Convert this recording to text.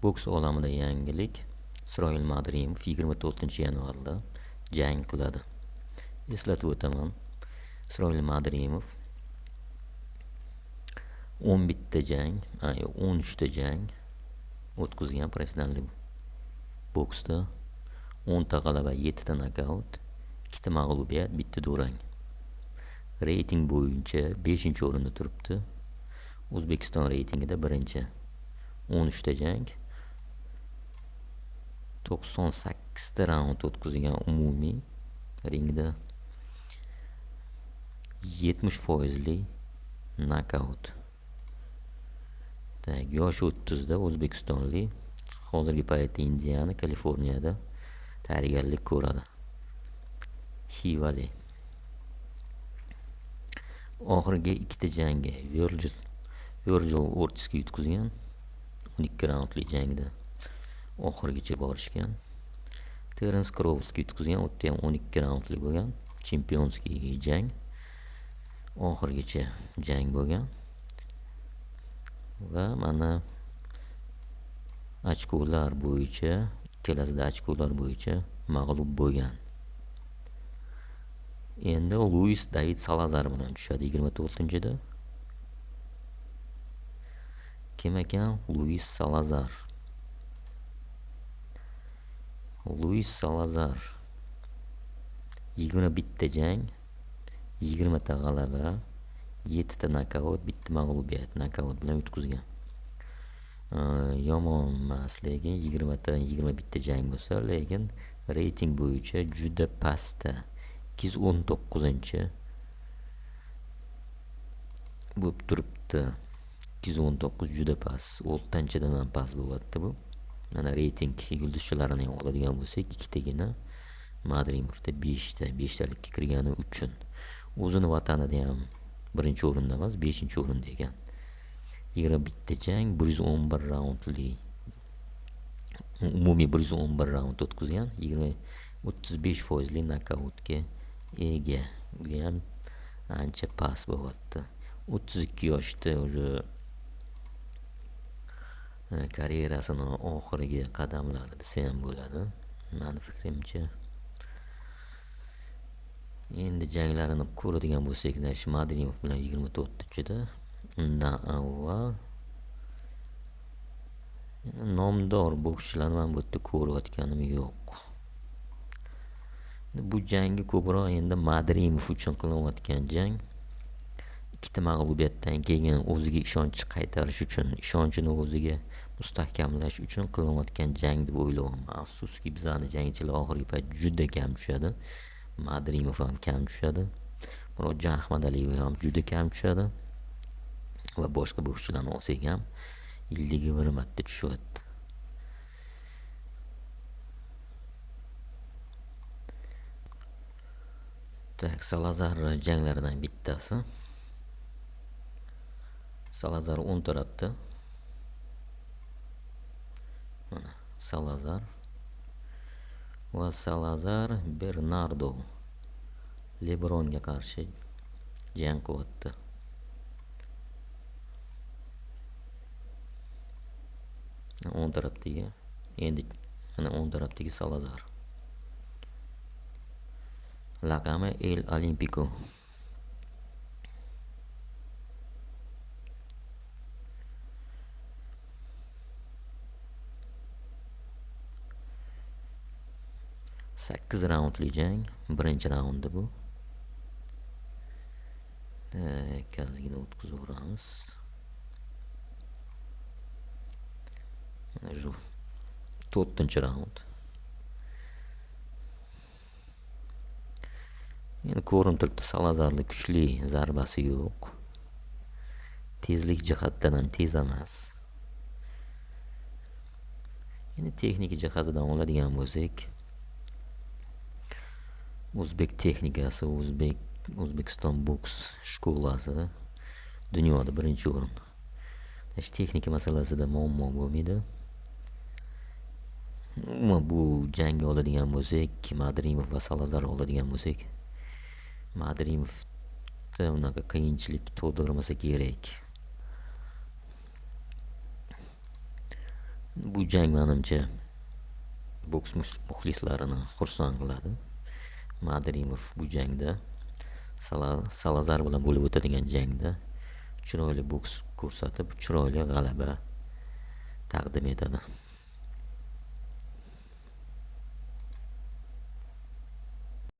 Boks olamida yangilik: Isroil Madrimov 24-yanvarda jang qiladi. Eslatib o'taman, Isroil Madrimov 11 ta jang, yo'q, 13 ta jang o'tkazgan professional boksda. 10 ta g'alaba, 7 ta nokaut, 2 ta mag'lubiyat, 1 ta durang. Reyting bo'yicha 5-o'rinda turibdi. O'zbekiston reytingida 1-chi. 13 ta jang, 98 ta raund o'tkazgan umumiy ringda, 70% nokaut. Tak, yoshi 30 da, o'zbekistonlik. Hozirgi paytda Indiana, Kaliforniyada tayyorgarlik ko'radi. Xivali. Oxirgi ikkita jangi Virgil Ortizga yutqizgan. 12 raundli jangda oxirigacha borishgan. Terence Crawfordga yutqizgan, u yerda ham 12 raundli bo'lgan. Chempionskiy jang. Oxirigacha jang bo'lgan. Va mana ochkolar bo'yicha, ikkalasida ochkolar bo'yicha mag'lub bo'lgan. Endi Luis David Salazar bilan tushadi 24-da. Kim ekan? Luis Salazar. Luis Salazar 21 ta jang, 20 ta g'alaba, 7 ta nokaut, 1 ta mag'lubiyat, nokaut bilan yutqizgan. Yomon emas, lekin 20 ta 21 ta jang bo'lsa, lekin reyting bo'yicha juda pastda. 219-chi bo'lib turibdi. 219 juda past, o'rtanchadan ham past bo'lyapti bu. Mana reyting yulduzchalarini ham oladigan bo'lsak, ikkitagina Madrimovda 5 ta, 5 talikka kirgani uchun o'zini vatanida ham 1-o'rinda emas, 5-o'rinda ekan. 21 ta jang, 111 raundli, umumiy 111 raund o'tkazgan, 35% nokautga ega. Bu ham ancha past bo'lyapti. 32 yoshda уже karyerasini oxirgi qadamlari desa ham bo'ladi, mani fikrimcha. Endi janglarini ko'radigan bo'lsak, Madrimov bilan 24-da, undan avval nomdor bokschilarni men bu yerda ko'rayotganim yo'q. Bu jangi ko'proq endi Madrimov uchun qilinayotgan jang. Ikkita mag'lubiyatdan keyin o'ziga ishonch qaytarish uchun, ishonchini o'ziga mustahkamlash uchun qilinayotgan jang deb o'ylayapman. Afsuski, bizani jangchilar oxirgi payt juda kam tushadi. Madrimov ham kam tushadi. Murodjon Ahmadaliyev ham juda kam tushadi. Va boshqa bokschilarni olsak ham yilga bir marta tushyapti. Tak, Salazar janglaridan bittasi. Salazar o'ng tarafda. Mana Salazar va Salazar Bernardo Lebronga qarshi jang qilyapti. O'ng tarafdagi, endi mana o'ng tarafdagi Salazar. Laqami El Olimpico. Sakkiz raundli jang, birinchi raundi bu. Ozgina o'tkazib yuboramiz. Mana shu 4-raund. Endi ko'rinib turibdi, Salazarning kuchli zarbasi yo'q. Tezlik jihatdan ham tez emas. Endi texnika jihatidan oladigan bo'lsak, o'zbek texnikasi, O'zbekiston boks shkolasi dunyoda 1-o'rin. Texnika masalasida muammo bo'lmaydi. Umuman bu jangga oladigan bo'lsak, Madrimov va Salazar oladigan bo'lsak, Madrimovda unaqa qiyinchilik tug'dirmasa kerak. Bu jang menimcha boks muxlislarini xursand qiladi. Madrimov bu jangda Salazar bilan bo'lib o'tadigan jangda chiroyli boks ko'rsatib, chiroyli g'alaba taqdim etadi.